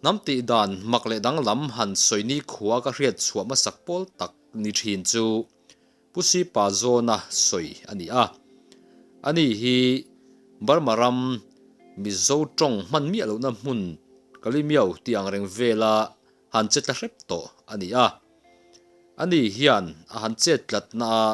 Hnam tih dan mak leh danglam han sawi nikhua ka hriat chhuah hmasak pawl tak ni thin chu Pu Sipa zawna sawi a ni a. Ani hi Burma ram Mizo tawng hman miah lohna hmun Kalimiau tih ang reng vela han che tla hrep tawh a ni a. Ani hian a han chet tlatna a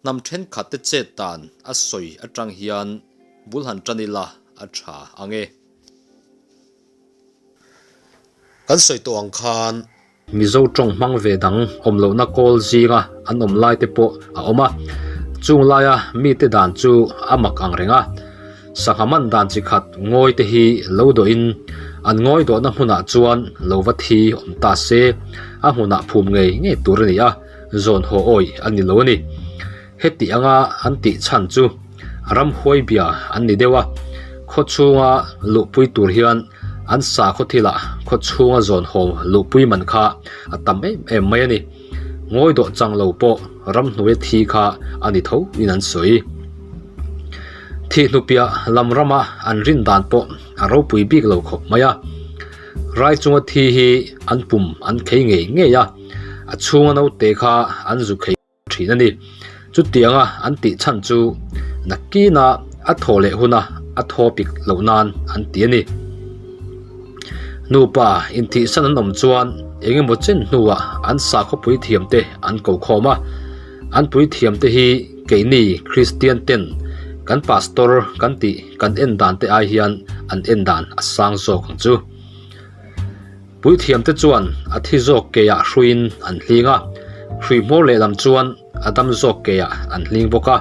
hnam thenkhat te chet dan a sawi atang hian bul han tan ila a tha ang e. Kan sawi tawh ang khan. Mizo tawng hmang ve dang awm lohna kawl zinga an awm lai te pawh a awm a, chung laia mite dan chu a mak ang reng a. Sangha man dan chi khat ngawi te hi lo dawhin an ngawi dawhna hmunah chuan lo va thi awm ta se, a hmunah phum ngei ngei tur a ni a, zawn haw awih a ni lo a ni. Heti anga an tih chhan chu ramhuai bia an ni deuh a, khaw chhunga luhpui tur hian an sakhaw thilah khaw chhunga zawn haw luhpui man kha a tam em em mai a ni. Ngawi dawh chang lo pawh ramhnuai thi kha a ni tho in an sawi. Thih hnupiah lam rama an rin dan pawh a ropui bik lo khawp mai a. Rai chunga thi hi an pum an khei ngei ngei a, a chhunga naute kha an zu khei thin a ni. Chutianga an tih chhan chu nakina a thaw leh huna a thaw pik loh nan an ti a ni. Nupa inthihsan an awm chuan eng emaw chen hnuah an sakhaw puithiam te an ko khawm a, an puithiam te hi keini Kristian ten kan pastor kan tih kan en dan te ai hian an en dan a sang zawk ang chu. Puithiam te chuan a thi zawk keiah hruiin an hling a, hrui hmawr lehlam chuan a dam zawk keiah an hling bawk a,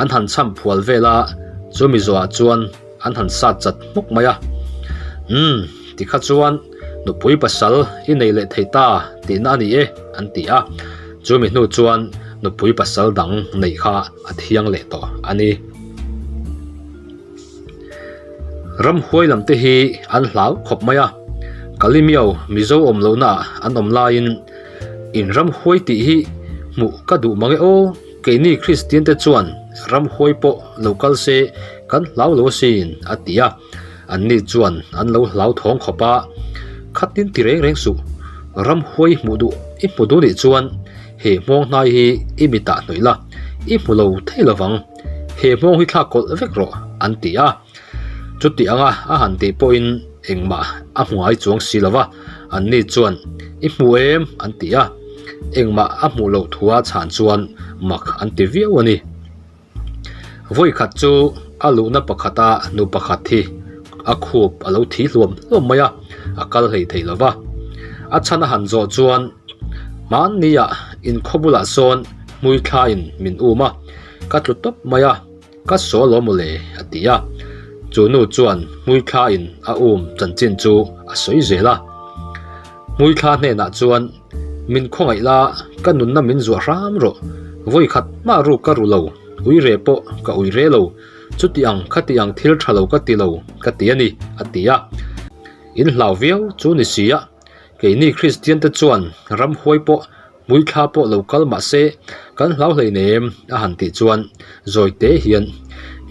an han cham phual vel a, chumi zawhah chuan an han sat chat hmuk mai a. Umm, tikha chuan nupui pasal i nei leh thei ta tihna a ni e, an ti a, chumi hnu chuan nupui pasal dang neih kha a thiang leh tawh a ni. Ramhuai lam te hi an hlau khawp mai a, Kalimiau Mizo awm lohna ah an awm laiin in ramhuai tih hi hmuh ka duh mang e aw, keini Kristian te chuan ramhuai pawh lo kal se kan hlau lo asin a ti a, anni chuan an lo hlau thawng khawp a, khatin ti reng reng suh, ramhuai hmuh duh i hmu duh nih chuan he hmawng hnai hi i mitah hnawih la, i hmu lo thei lovang. He hmawng hi thlak kawlh vek rawh, an ti a. Chuti anga a han tih pawhin engmah a hmu ngai chuang si lo va, anni chuan, I hmu em? an ti a. Engmah a hmuh loh thua chhan chuan mak an ti viau a ni. Vawi khat chu a luhna pakhata nu pakhat hi a khup a lo thi hluam hluam mai a, a kal hlei thei lo va. A chhan a han zawh chuan, Hmanniah inkhaw bulah sawn hmui thlain min um a, Ka tlu tawp mai a, ka saw lo mawle a ti a. Chu nu chuan hmuithla in a um chanchin chu a sawi zel a. Hmuithla hnenah chuan, Min khawngaih la, ka nunna min zuah hram rawh. Vawi khat mah ruk ka ru lo, ui re pawh ka ui re lo. Chuti ang khati ang thil tha lo ka ti lo ka ti a ni, a ti a. In hlau viau chu ni si a, keini Kristian te chuan ramhuai pawh Hmuithla pawh lo kal mah se kan hlau hlei nem a han tih chuan zawi te hian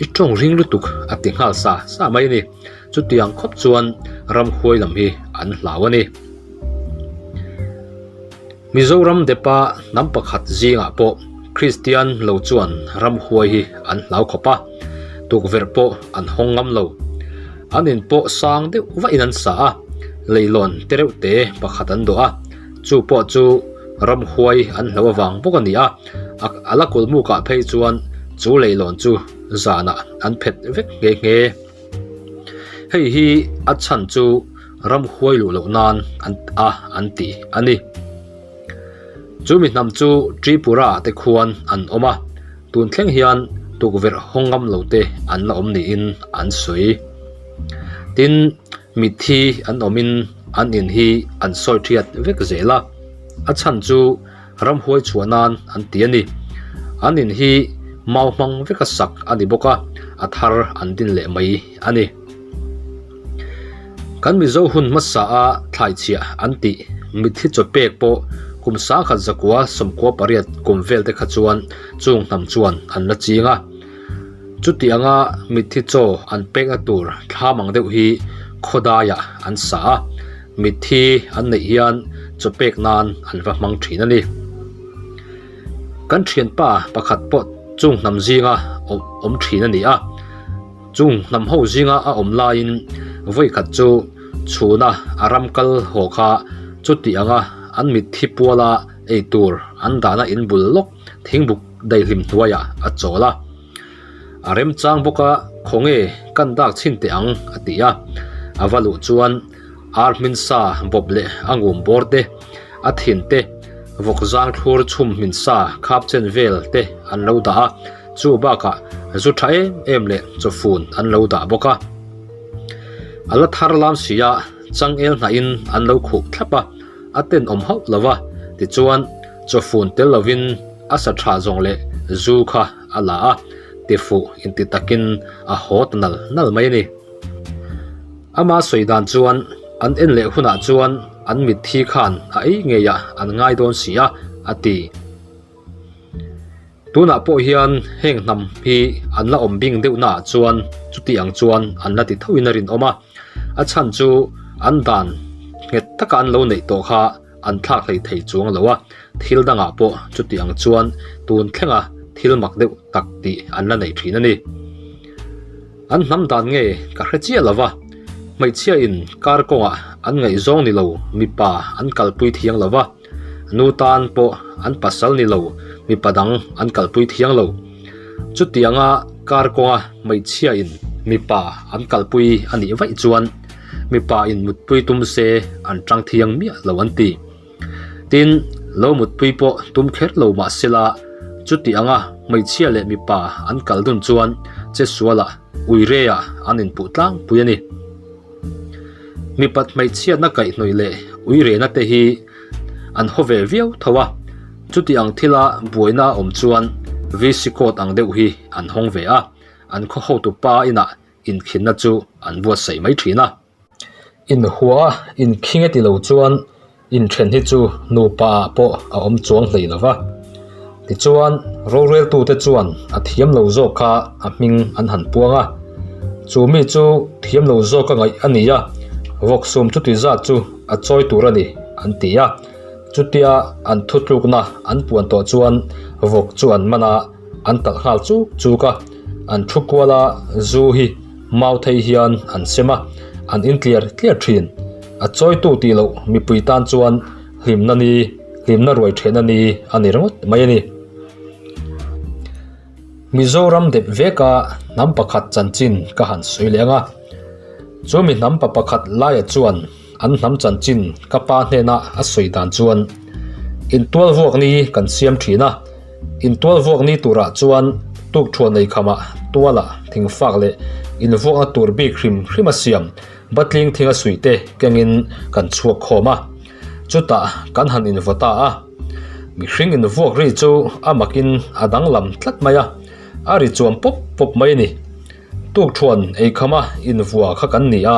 i tawng ring lutuk a ti nghal sa sa mai a ni. Chutiang khawp chuan ramhuai lam hi an hlau a ni. Mizoram depa hnam pakhat zingah pawh Kristian lo chuan ramhuai hi an hlau khawp a, tukverh pawh an hawng ngam lo. An in pawh sang deuh vahin an sa a, leilawn tereuh te pakhat an dawh a. Chu pawh chu ramhuai an hlo avang bawk a ni a, a la kulmukah phei chuan chu leilawn chu zanah an phet vek nghe nghe. Hei hi a chhan chu ramhuai luh loh nan an a an ti a ni. Chu mi hnam chu Tripura te khuan an awm a, tun thleng hian tukverh hawng ngam lo te an la awm niin an sawi. Tin, Mitthi an awmin an in hi an sawi thiat vek zel a, a chhan chu ramhuai chhuah nan an ti a ni. An in hi mau hmang veka sak a ni bawk a, a thar an din leh mai a ni. Kan Mizo hun hmasa a thlaichhiah an tih mitthi chaw pek pawh kum sangkhat zakua 18 kum vel te kha chuan chung hnam chuan an la ching a. Chuti anga mitthi chaw an pekna tur thlam ang deuh hi khawdaiah an sa a. Mitthi an neih hian chaw pek nan an va hmang thin a ni. Kan thianpa pakhat pawh chung hnam zinga awm thin a ni a. Chung hnam ho zinga a awm laiin vawikhat chu chhuna a ram kal haw kha chuti anga an mitthi puala ei tur an dahna in bul lawk thingbuk daihlim hnuaiah a chawl a. A remchang bawk a, Khawnge kan dak chhin teh ang a ti a. A va luh chuan ar hmin sa bawp leh a ngum bawr te, a thin te, vawk zang thlur chhum hmin sa khap chen vel te an lo dah a, chu bakah zu tha em em leh chawfun an lo dah bawk a. A la thar lam si a, changel hnahin an lo khuh thlap a, a tenawm hauh lo va, tichuan chawfun tel lovin a sa tha zawng leh zu kha a la a, tifuh inti takin a haw ta nal nal mai a ni. Ama sawi dan chuan an en leh hunah chuan an mitthi khan a ei ngeiah an ngai dawn si a, a ti. Tunah pawh hian heng hnam hi an la awm bing deuh naah chuan chuti ang chuan an la ti thoin a rinawm a, a chhan chu an dan nghet taka an lo neih tawh kha an thlak hlei thei chuang lo a, thil dangah pawh chuti ang chuan tun thlenga thil mak deuh tak tih an la nei thin a ni. An hnam dan nge ka hre chiah lo va, hmeichhia in kar kawngah an ngaihzawng ni lo mipa an kalpui thiang lo va, nu tan pawh an pasal ni lo mipa dang an kalpui thiang lo. Chutianga kar kawnga hmeichhia in mipa an kalpui a nih vaih chuan mipa in mutpui tum se an tang thiang miah lo an ti. Tin, lo mutpui pawh tum kher lo mah sela chuti anga hmeichhia leh mipa an kal dun chuan chesualah uireah an inpuh tlangpui a ni. Mipat hmeichhiatna kaihhnawih leh uirehna te hi an haw ve viau tho a, chuti ang thila buaina a awm chuan VC court ang deuh hi an hawng ve a, an khaw hotu pa inah inkhinna chu an buatsaih mai thin a. Inhua a inkhing e ti lo chuan inthen hi chu nupa ah pawh a awm chuang hlei lo va. Tichuan roreltute chuan a thiam lo zawk kha a hming an han puang a. Chu mi chu thiam lo zawk a ngaih a ni a, vawksum chuti zat chu a chawi tur a ni an ti a. Chutia an thutlukna an puan tawh chuan vawk chu an man a. An talh nghal chuk chuk a, an thu kual a, zu hi mau thei hian an sem a, an in tliar tliar thin. A chawitu tih loh mipui tan chuan hlimna ni, hlimna ruai thehna ni a ni ringawt mai a ni. Mizoram dep veka hnam pakhat chanchin ka han sawi leh ang a, chu mi hnam pa pakhat laia chuan an hnam chanchin ka pa hnena a sawi dan chuan intual vuak ni kan siam thin a, Intual vuak ni turah chuan tukthuan nei khamah tualah thingfak leh invuakna tur bik hrim hrim a siam batling thinga suih te kengin kan chhuak khawm a, chutah kan han invaw ta a. Mihring invuak ri chu a makin a danglam tlat mai a, a ri chuam pawp pawp mai a ni. Tukthuan ei khama invua kha kan ni a,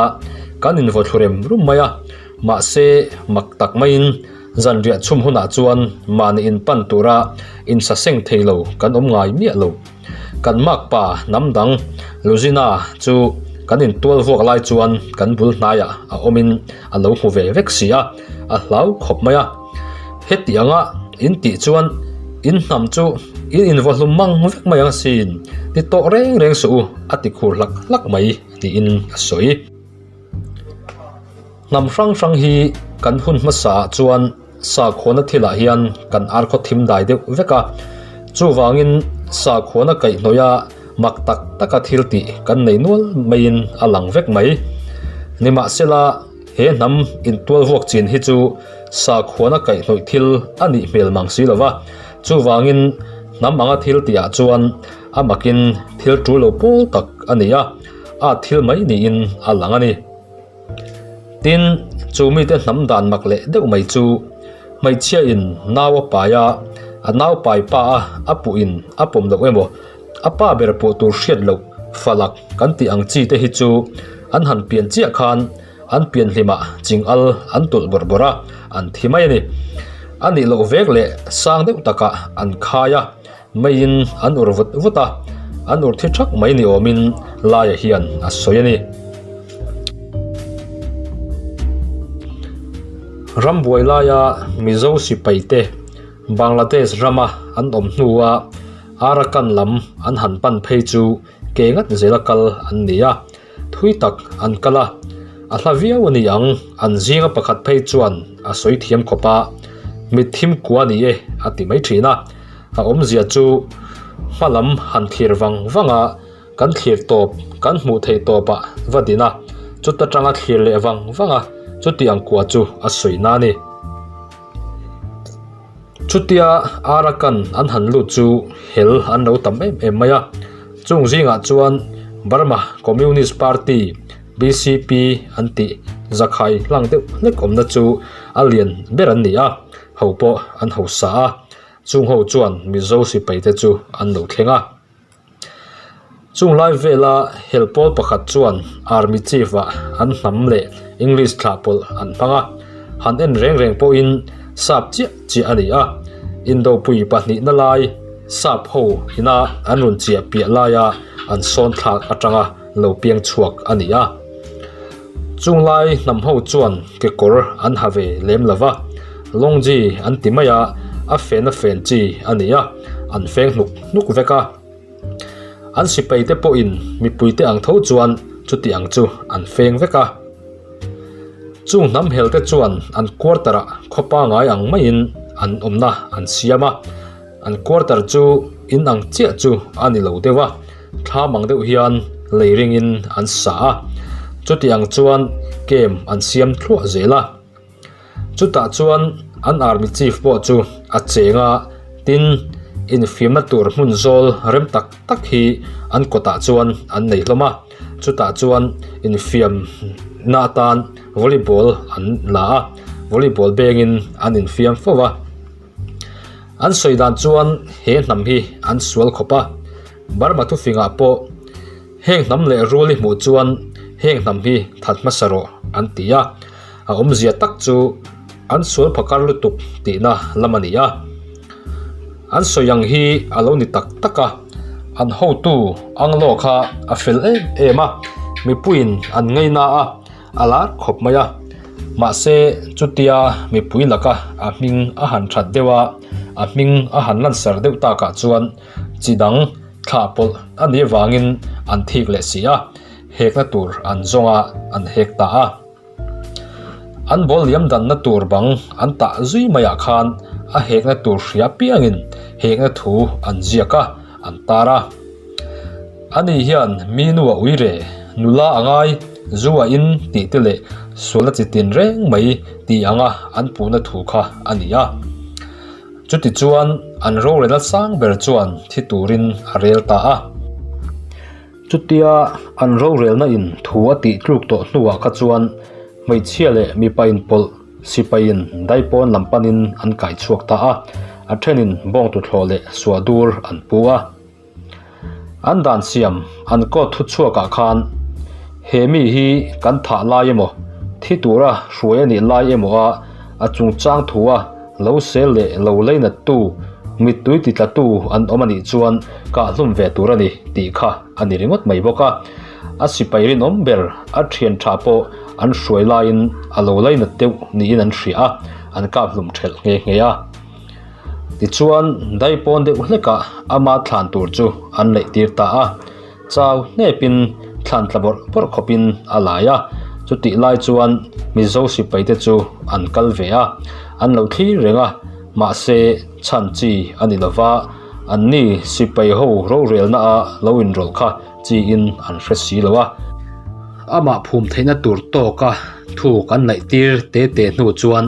kan invaw thlu rem rum mai a, mahse mak tak maiin Zanriah chhum hunah chuan mahni inpan tura insaseng thei lo kan awm ngai miah lo. Kan makpa hnam dang Luzina chu kan intual vuak lai chuan kan bul hnaiah a awmin a lo hmu ve vek si a, a hlau khawp mai a. Heti anga in tih chuan in hnam chu in invaw hlum mang vek mai ang asin, ti tawh reng reng suh u a ti khur hlak hlak mai tiin a sawi. Hnam hrang hrang hi kan hun hmasa ah chuan sakhuana thilah hian kan arkhaw thim dai deuh vek a, chuvangin sakhuana kaihhnawih a mak tak taka thil tih kan nei nual maiin a lang vek mai. Nimahsela he hnam intual vuak chin hi chu sakhuana kaihhnawih thil a nih hmel mang si lova, chuvangin hnam anga thil tih ah chuan a makin thil tul lo pawl tak a ni a, a thil mai niin a lang a ni. Tin, chu mite hnam dan mak leh deuh mai chu hmeichhia in nau a pai a, a nau pai pa a a puh in a pawm loh emaw, a pa ber pawh tur hriat loh falak kan tih ang chi te hi chu an han pian chiah khan an pian hlimah ching al an tulh bawrh bawrh a, an thi mai a ni. A nih loh vek leh sang deuh takah an khai a. Meiin an ur vut vut a, an ur thi thak mai ni awmin Laia hian a sawi a ni. Rambuai laia Mizo sipaite Bangladesh rama an awm hnua Arakan lam an han pan phei chu ke ngat zela kal an ni a, thui tak an kal a, a hla viau a ni ang, an zinga pakhat phei chuan a sawi thiam khawp a, mitthim kua ni e a ti mai thin a, a awmzia chu hma lam han thlir vang vang a, Kan thlir tawp, kan hmuh theih tawpah va din a, chuta tanga thlir leh vang vang a, chuti ang kua chu a sawi na a ni. Chutia Arakan an han lut chu hel an lo tam em em mai a, chung zingah chuan Burma Communist Party, BCP, an tih zakhai hlang deuh hlek awmna chu a lian ber an ni a, ho pawh an hausa a, chung ho chuan Mizo sipaite chu an lo thleng a. Chung lai vela hel pawl pakhat chuan Army Chief ah an hnam leh English thlah pawlh an hmang a, han en reng reng pawhin sap chiah chiah a ni a, Indopui pahnihna lai sap ho ina an rawn chiah piah laia an sawn thlak atanga lo piang chhuak a ni a. Chung lai hnam ho chuan kekawr an ha ve lem lo va, longji an ti mai a, a fen a fen chi a ni a, an feng hnuk hnuk vek a. An sipai te pawhin mipui te ang tho chuan chuti ang chu an feng vek a. Chung hnam hel te chuan an quarter ah khaw pangai ang maiin an awmna an siam a, An quarter chu in ang chiah chu a ni lo deuh a, thlam ang deuh hian lei ringin an sa a, chuti ang chuan camp an siam thluah zel a. Chutah chuan an army chief pawh chu a cheng a, tin, infiamna tur hmun zawl rem tak tak hi an kawtah chuan an nei hlawm a, chutah chuan infiamna atan volleyball an la a, volleyball bengin an infiam fo a. An sawi dan chuan he hnam hi an sual khawp a, Burma thufingah pawh heng hnam leh rul i hmuh chuan heng hnam hi that hmasa rawh an ti a, a awmzia tak chu an sual phakar lutuk tihna lam a ni a. An sawi ang hi a lo ni tak tak a, an hotu Anglo kha a fel em em a, mipuiin an ngaina a. A lar khawp mai a, mahse chutia mipui laka a hming a han that deuh a, a hming a han lansar deuh takah chuan chi dang thlah pawlh a nih avangin an thik leh si a, hekna tur an zawng a, an hek ta a. An ball liam danna tur bang an tah zui maiah khan a hekna tur hria piangin hekna thu an ziak a, an tar a. Ani hian mi nu a ui re, nula a ngai, zu a in tih te leh sual a chi tin reng mai tih anga an puhna thu kha a ni a. Chuti chuan an rorelna sang ber chuan thi turin a rel ta a. Chutia an rorelna in thu a tih tluk tawh hnuah kha chuan hmeichhia leh mipa inpawlh sipaiin daipawn lam panin an kai chhuak ta a, a thenin bawngtuthlawh leh suahdur an pu a. An dan siam an court thu chhuakah khan he mi hi kan thah lai emaw, thi tura hruai a nih lai emaw a a chungchang thua lo sel leh lo leinattu, mittui titlatu an awm a nih chuan kah hlum ve tur a ni tih kha a ni ringawt mai bawk a. A sipai rinawm ber a thian tha pawh an hruai laiin a lo leinat deuh niin an hria a, an kap hlum thelh nghe nghe a. Tichuan, daipawn deuh hlekah ama thlan tur chu an neih tir ta a, chau hnepin thlan tla bawrh bawrh khawpin a lai a, chutih lai chuan Mizo sipaite chu an kal ve a, an lo thlir reng a, mahse chhan chi a ni lova, anni sipai ho rorelna a lo inrawlh kha chiin an hre si lo a. Amah phum theihna tur tawka thu kan neih tir te te hnu chuan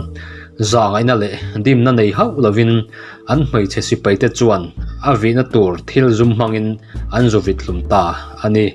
Zahngaihna leh dimna nei hauh lovin an hmeichhe sipaite chuan a vihna tur thil zum hmangin an zu vit hlum ta a ni.